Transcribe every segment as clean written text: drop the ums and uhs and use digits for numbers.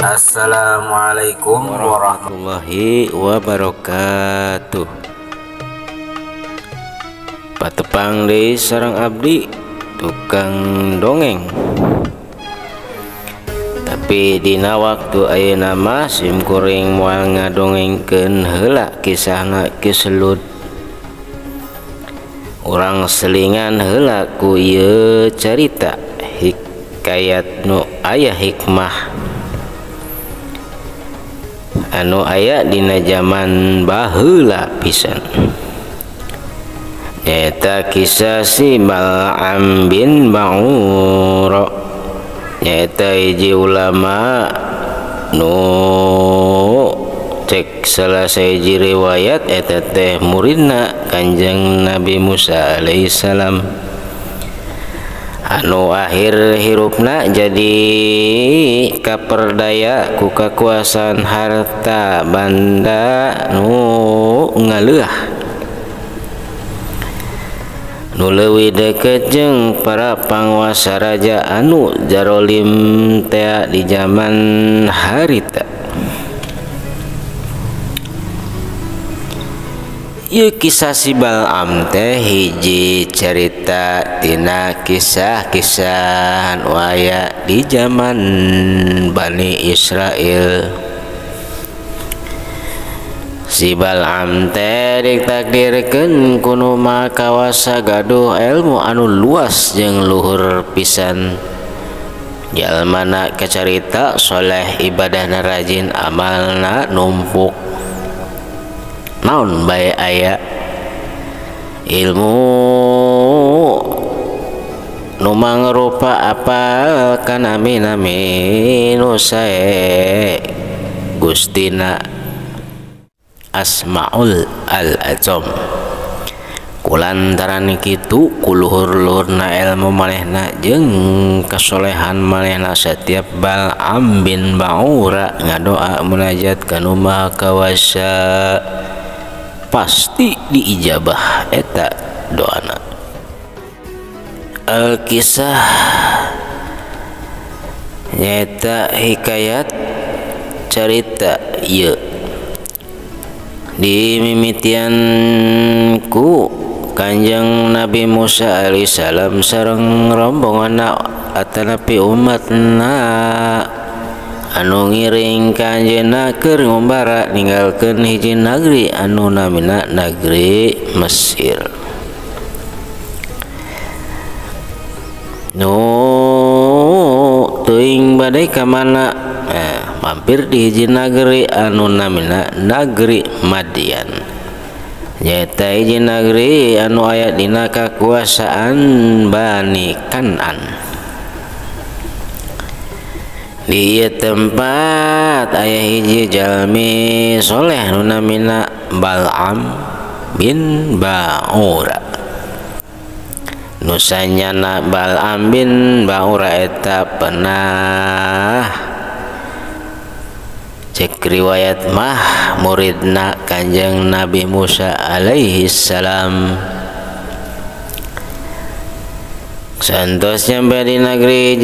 Assalamualaikum warahmatullahi wabarakatuh. Patepang deui sareng abdi tukang dongeng. Tapi dina waktu ayeuna mah sim kuring moal ngadongengkeun heula kisahna Ki Selud. Urang selingan heula ku ieu carita hikayat nu aya hikmah anu aya dina zaman baheula pisan, nyaeta kisah si Bal'am bin Ba'ura, nyaeta hiji ulama nu cek salah sahiji riwayat eta teh muridna Kanjeng Nabi Musa alaihi salam, anu akhir hirupna jadi kaperdaya ku kakuasaan harta banda nu ngaleuah, nu leuwih deukeut jeung para panguasa raja anu jarolim tea di zaman harita. Ieu kisah si Bal'am teh hiji carita tina kisah-kisah anu aya di zaman Bani Israel. Si Bal'am teh ditakdirkeun ku nu Maha Kawasa gaduh ilmu anu luas jeung luhur pisan. Jalmana kacarita soleh, ibadahna rajin, amalna numpuk. Naon bae aya ilmu nu mangrupa apal kana nami-nami nu sae Gustina Asmaul Al-Azam. Kulantaran kitu kuluhur-luhurna ilmu manehna jeung kasolehan manehna, setiap Bal'am bin Ba'ura ngadoa munajat ka nu Maha Kawasa pasti diijabah eta doana. Alkisah nyaeta hikayat carita ieu dimimitian ku Kanjeng Nabi Musa alaihi salam sareng rombonganna atanapi umatna anu ngiring kanjeunna keur ngumbara ninggalkeun hiji nagri anu namina nagri Mesir. Nu teuing bade ka mana, mampir di hiji nagri anu namina nagri Madian, nyaeta hiji nagri anu aya dina kakuasaan Bani Kan'an. Di ieu tempat aya hiji jalmi soleh nu namina Bal'am bin Ba'ura. Nu sanyana Bal'am bin Ba'ura eta pernah cek riwayat mah muridna Kanjeng Nabi Musa alaihi salam. Santos nyampe di nagri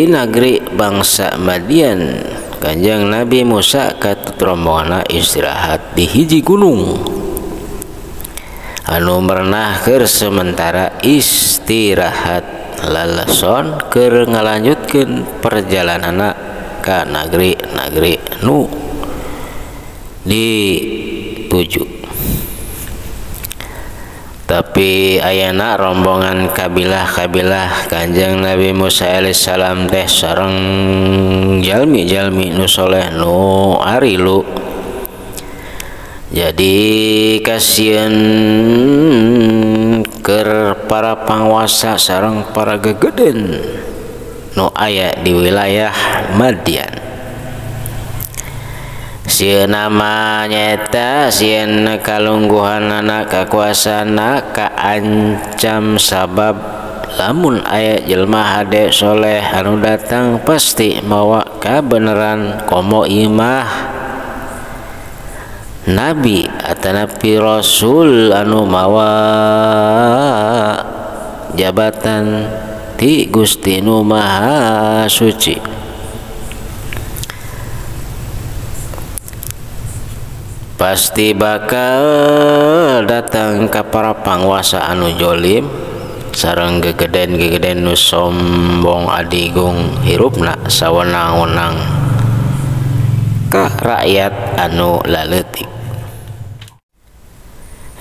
nagri bangsa Madian, Kanjeng Nabi Musa katut rombonganna istirahat di hiji gunung anu merenah keur sementara istirahat lalason keur ngalanjutkeun perjalananna ka nagri-nagri nu dituju. Tapi ayana rombongan kabilah-kabilah Kanjeng Nabi Musa alaihissalam teh sareng jalmi-jalmi nu soleh nu arilu. Jadi kasieun keur para panguasa sareng para gegeden nu aya di wilayah Madian. Sieun nama nyaeta sieun kalungguhanana kakuasana kaancam, sabab lamun aya jelema hade soleh anu datang pasti mawa kabeneran komo imah nabi atanapi rasul anu mawa jabatan ti Gusti nu Maha Suci. Pasti bakal datang ka para panguasa anu jolim sareng gegeden-gegeden nu sombong adigung hirupna sawenang-wenang ka rakyat anu laleutik.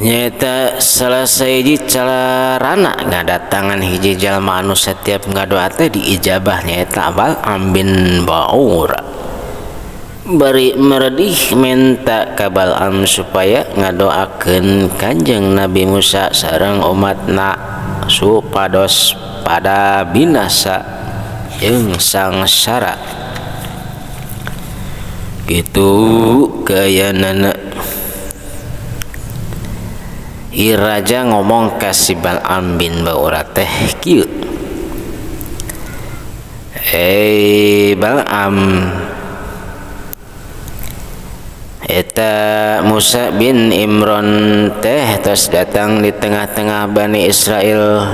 Nyaeta salah sahiji carana ngadatangan hiji jalma anu setiap ngadoa teh diijabah nyaeta Bal'am bin Ba'ura. Bari meredih minta ka Bal'am supaya ngadoakeun Kanjeng Nabi Musa sareng umatna supados pada binasa jeung sangsara. Kitu kayanana. Ieu raja ngomong ka si Bal'am bin Ba'ura teh kieu. "Hei Bal'am, eta Musa bin Imron teh tos datang di tengah-tengah Bani Israel.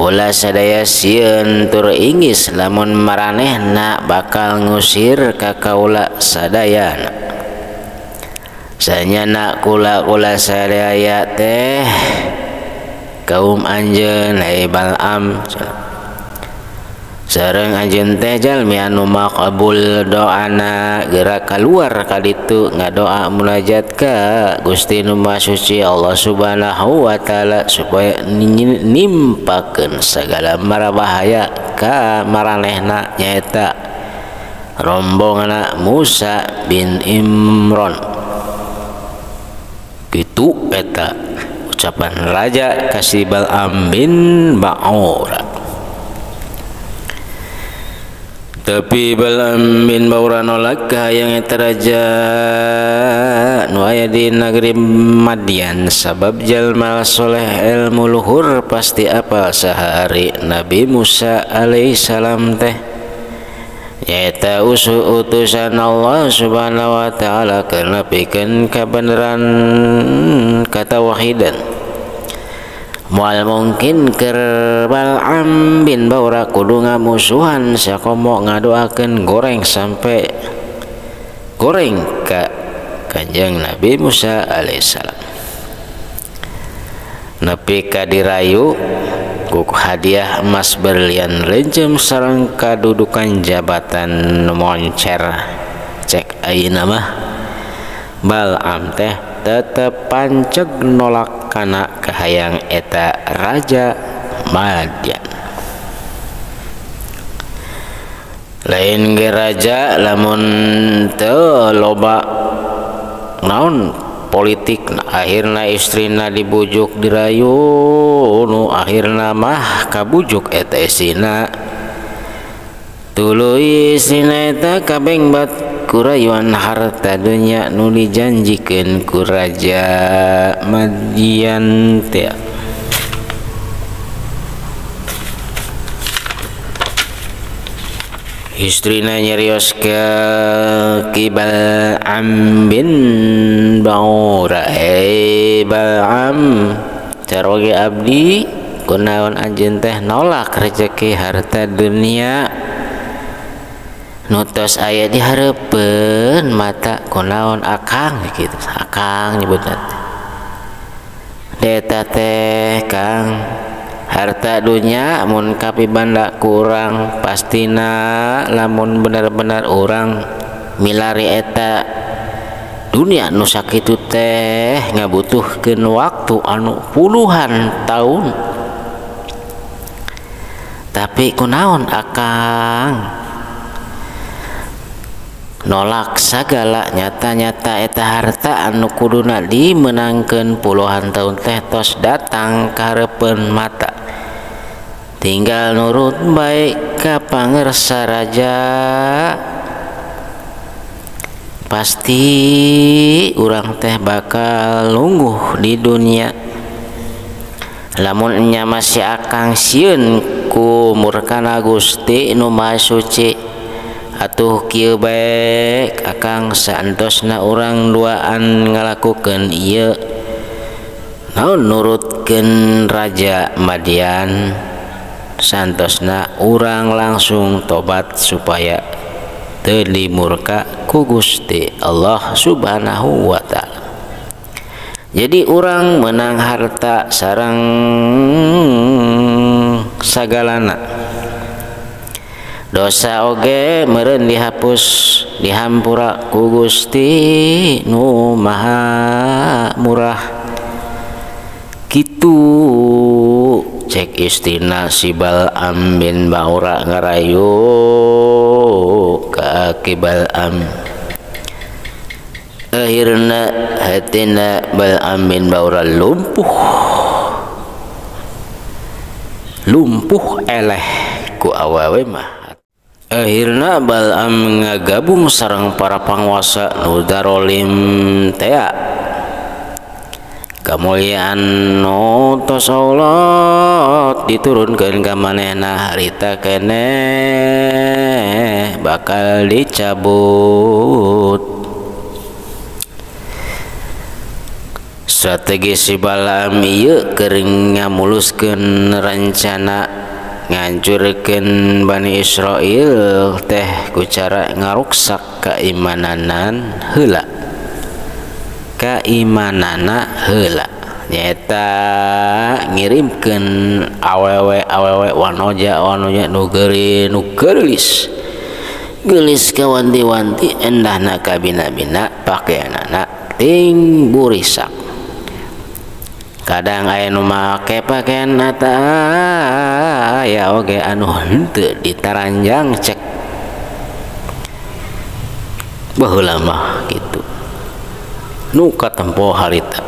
Ulah sadaya sieun tur ingis lamun maranehna bakal ngusir ka kaula sadayana. Sanyana kula-kula sadaya teh kaum anjeun hei Bal'am. Sareng anjeun teh jalmi anu maqbul doana geura kaluar ka ditu ngadoa munajat ka Gusti nu Maha Suci Allah Subhanahu wa taala supaya nimpakeun sagala mara bahaya ka maranehna nyaeta rombonganna Musa bin Imron." Kitu eta ucapan raja ka si Bal'am bin Ba'ura. Tapi Bal'am bin Ba'ura nolak kahayang eta raja nu aya di negeri Madian sabab jalma soleh ilmu luhur pasti apal sahari Nabi Musa alaihissalam teh nyaeta utusan Allah Subhanahu wa taala karena pikeun kabeneran katawahidan. Moal mungkin keur Bal'am bin Ba'ura kudu ngamusuhan sakomo ngadoakeun goreng sampai goreng ka Kanjeng Nabi Musa alaihissalam. Nepi ka dirayu ku hadiah emas berlian rencem sareng kadudukan jabatan moncer cek ayeuna mah Bal'am teh tetep panceg nolak kana kahayang eta raja Madian. Lain ge raja lamun teu loba naon politik akhirna istrina dibujuk dirayu nu akhirna mah kabujuk eta isina tuluy istrina eta kabengbat kurayuan harta dunya nu dijanjikeun ku raja Madian teh. Istrina nyarios ka Ki Bal'am bin Ba'ura, "Hei Bal'am, caroge abdi kunaon anjeun teh nolak rezeki harta dunia nu tos aya di hareupeun mata kunaon akang?" Gitu akang nyebutna teh. Eta teh Kang, harta dunya mun kapibanda kurang pastina lamun bener-bener urang milari eta dunia nu sakitu teh ngabutuhkeun waktu anu puluhan tahun. Tapi kunaon akang nolak sagala nyata-nyata eta harta anu kuduna dimenangkeun puluhan tahun teh tos datang ka hareupeun mata. Tinggal nurut baik ka pangersa raja pasti urang teh bakal lungguh di dunia. Lamun nya masih akang sieun ku murkana Gusti nu Maha Suci atuh kieu bae akang saentosna urang duaan ngalakukeun ieu naon nurutkeun raja Madian santosna urang langsung tobat supaya teu dimurka ku Gusti Allah Subhanahu wa ta'ala. Jadi urang menang harta sareng sagalana, dosa oge meureun dihapus dihampura ku Gusti nu Maha Murah. Kitu cek istina si Bal'am bin Baura ngarayu ka Ki Bal'am. Akhirna hatina Bal'am bin Baura lumpuh lumpuh eleh ku awewe mah. Akhirna Bal'am ngagabung sareng para panguasa nu darolim tea. Kamuliaan nu tos Allah diturunkeun ka manehna harita keneh bakal dicabut. Strategi si Bal'am ieu keur ngamuluskeun rencana ngancurkeun Bani Israil teh ku cara ngaruksak kaimananan heula. Kaimanana heula nyaeta ngirimkeun awewe-awewe wanoja-wanoja nu geulis geulis ka wanti-wanti endahna kabina-bina pakeanana ting burisak. Kadang aya nu make pakaian eta aya oge anu henteu ditaranjang cek baheula mah kitu. Nu katempo harita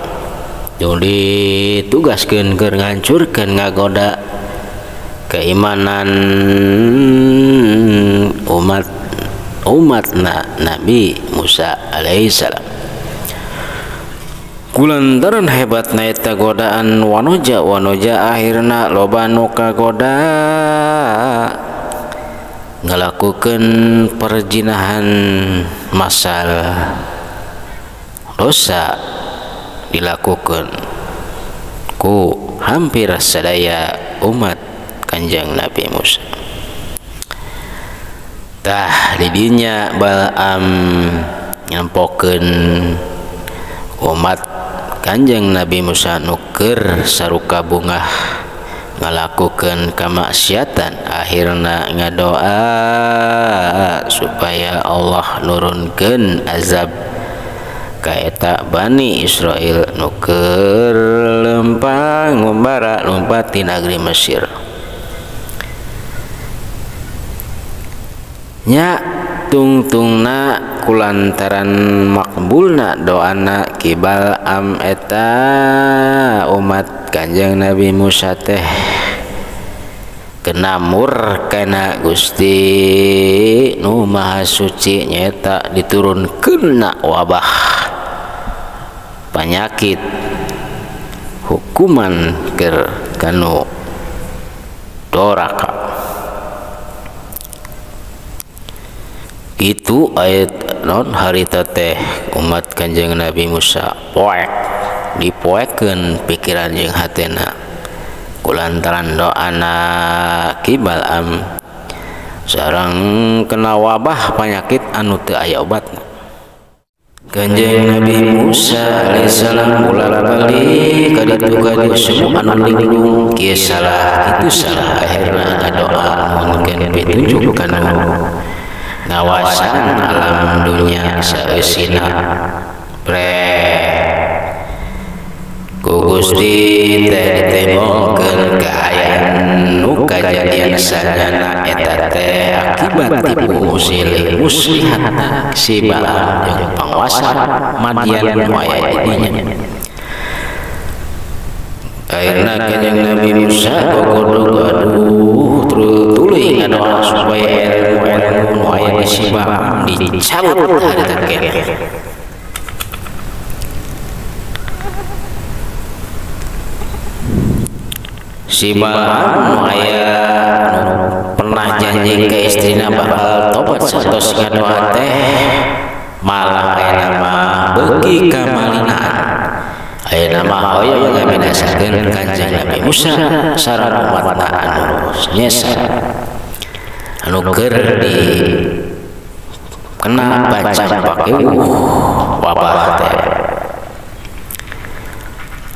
ditugaskeun keur ngancurkeun ngagoda keimanan umat umatna Nabi Musa alaihissalam. Kulantaran hebatna eta godaan wanoja wanoja akhirna loba nu kagoda ngalakukeun perjinahan massal. Dosa dilakukan ku hampir sadaya umat Kanjeng Nabi Musa. Tah didinya Bal'am nyampokeun umat Kanjeng Nabi Musa nu keur saruka bungah ngalakukeun kamaksiatan, akhirna ngadoa supaya Allah nurunkeun azab kaeta Bani Israil nu keur lempang ngumbara lumpat ti negeri Mesir. Nya tungtungna kulantaran makbulna doana Ki Bal'am eta umat Kanjeng Nabi Musa teh kena murkana Gusti nu Maha Suci nyaeta diturunkeunna wabah penyakit hukuman keur kanu doraka. Itu ayat non harita teh umat Kanjeng Nabi Musa poek dipoekeun pikiran jeung hatena kulantaran doana Ki Bal'am sareng kena wabah penyakit anu teu aya obatna. Kanjeng Nabi Musa alaihissalam bolak-balik ka ditu ka dieu semua anu linglung kieu salah kitu salah, akhirna ngadoa nuhunkeun pitunjuk kana ngawasan alam dunia saeusina. Pre ku Gusti teh ditembongkeun kaayaan nu kajadian sadana eta teh akibat tipu musilih muslihatna si Bal'am jeung panguasa Madian nu aya di dinya. Akhirna Kanjeng Nabi Musa gogodog aduh tuluy ngadoa supaya ilmu-ilmu nu aya di si Bal'am dicabut harita keneh. Si Bal'am nu aya nu pernah janji ke istrina bakal tobat satos ngadoa teh malah ayeuna mah beuki kamalinaan. Ayeuna mah hoyong ngabinasakeun Kanjeng Nabi Musa sareng umatna anu nyesa anu keur di Kena baca pakai wabah teh.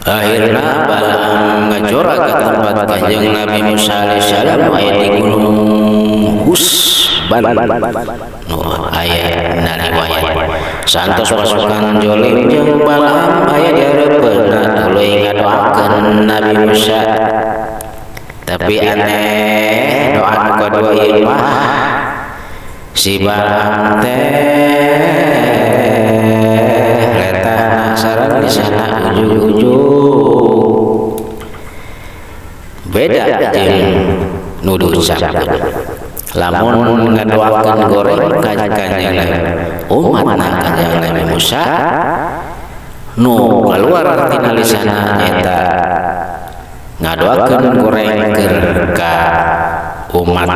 Akhirna Balaam ngajora ke tempat Kanjeng Nabi Musa alaihissalam aya di gunung Husban nu aya dina riwayat. Santos pasukan jolim jeung Balaam aya di hareupeunna tuluy ngadoakeun Nabi Musa. Tapi aneh doa nu kadua ieu mah si Balaam teh letahna sareng di sana ujug-ujug beda jeung nu diucapkeun. Lamun ngadoakeun goreng ka Kanjeng umatna Kanjeng Nabi Musa nu kaluar tina lisana nyaeta ngadoakeun goreng keur ka umat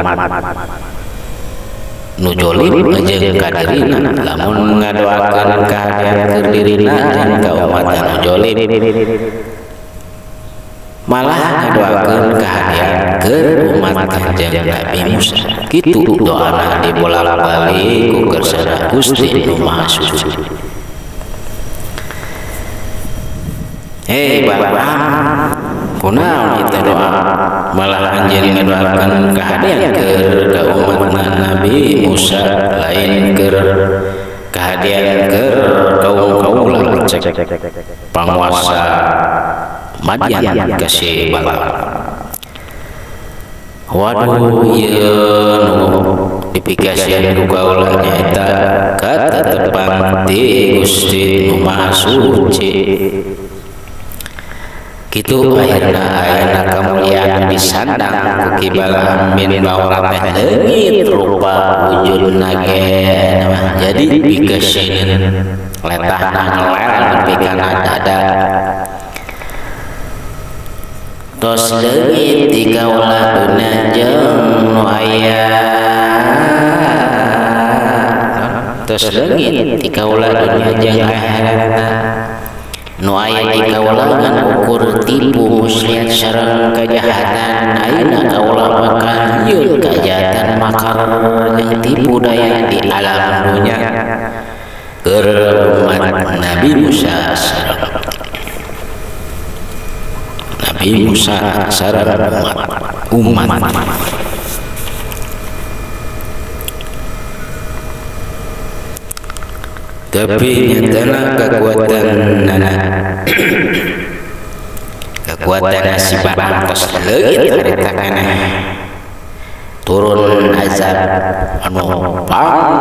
nu jolim jeung ka dirina. Lamun ngadoakeun kahadean keur dirina jeung ka umat anu jolim malah ngadoakeun kahadean keur umat Kanjeng Nabi Musa. Kitu doana dibolak-balik ku kersana Gusti Nu Maha Suci. Hei Balaam, kunaon ieu doa malah anjeun ngadoakeun kahadean keur ka umat Nabi Musa lain keur kahadean keur kaum kaula cek panguasa Madyan ka si Balaam. Waduh ieu nu dipikasian ku kaula nyaeta katetepan ti Gusti Nu Maha Suci. Kitu akhirna ayana kamuliaan disandang ku Ki Balaam bin Baura teh leungit rupa wujudna ge jadi pikasieun letahna ngeler nepi kana dada. Tos leungit ti kaula dunya jeung nu aya, tos leungit ti kaula dunya jeung akhiratna nu aya di kaula ngan ukur tipu muslihat sareng kajahatan. Ayeuna kaula bakal nyieun kajahatan makar jeung tipu daya di alam dunya keur umat Nabi Musa sareng Nabi Musa sareng umat. Tapi nyatana kekuatan nana kekuatan si Balaam tos leungit harita keneh turun azab anu pang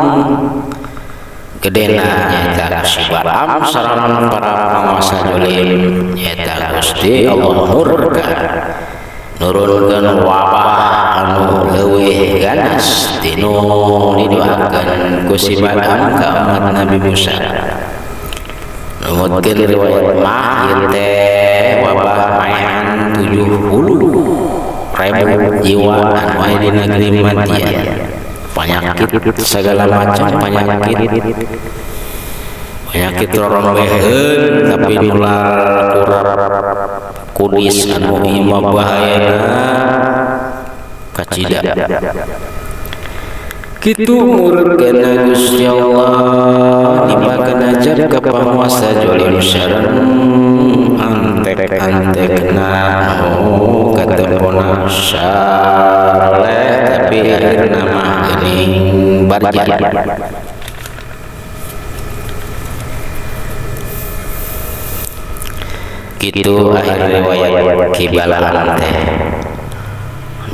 gedena nyaeta si Balaam sareng para penguasa jolim nyaeta Gusti Allah murka nurunkeun wabah anu leuwih ganas tinu didoakeun ku si Balaam ka umat Nabi Musa. Numutkeun riwayat mah ieu teh wabah maehan 70.000 jiwa anu aya di negeri Madyan. Penyakit segala macam penyakit, penyakit rorombeheun tapi nular kurap kudis anu ieu mah bahayana kacida. Kitu murkana Gusti Allah nimpakeun azab ka panguasa jolim sareng antek-antekna katempona saroleh tapi akhirna mah geuning barja. Kitu akhir riwayat Ki Balaam teh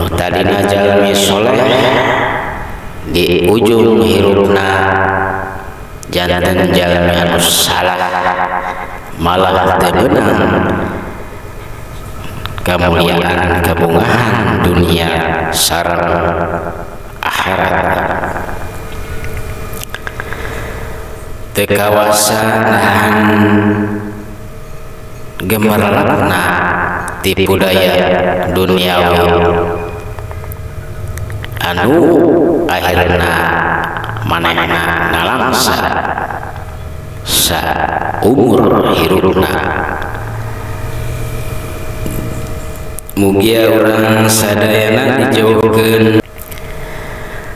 nu tadina jalmi soleh di ujung hirupna janten jalmi anu salah malah teu beunang kamuliaan kabungahan dunia sareng akhirat. Teu kawasa nahan gemerlapna tipu daya duniawi anu akhirna manehna nalangsa sa umur hirupna. Mugia urang sadayana dijauhkeun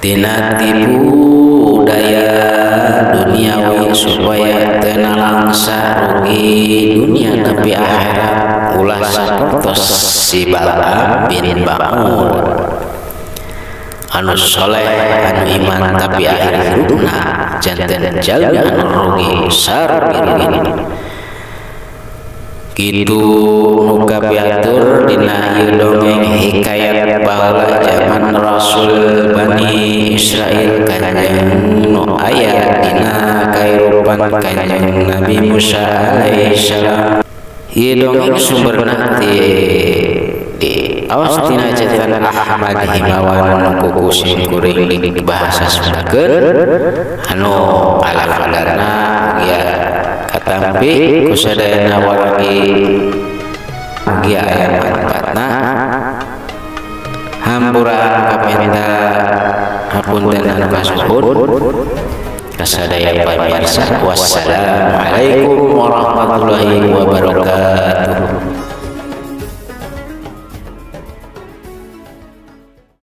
tina tipu daya. duniawi supaya teu nalangsa rugi dunia tapi akhirat ulah sapertos si Bal'am bin Ba'ur anu soleh anu iman tapi akhir hirupna janten jalmi anu rugi sarugi-rugi. Kitu nu kapiatur dina ieu dongeng hikayat baheula jaman Rasul Bani Israil Kanjeng nu aya dina kairupan Kanjeng Nabi Musa alaihi salam. Ieu dongeng sumberna ti di aos tina catatan Ahmad Himawan nu ku sim kuring di bahasa Sundakeun anu ala-alarna ya katampi ku sadayana wargi mugia aya manfaatna. Hampura kapenta hapunten anu kasuhun kasadaya pamirsa. Wassalamualaikum warahmatullahi wabarakatuh.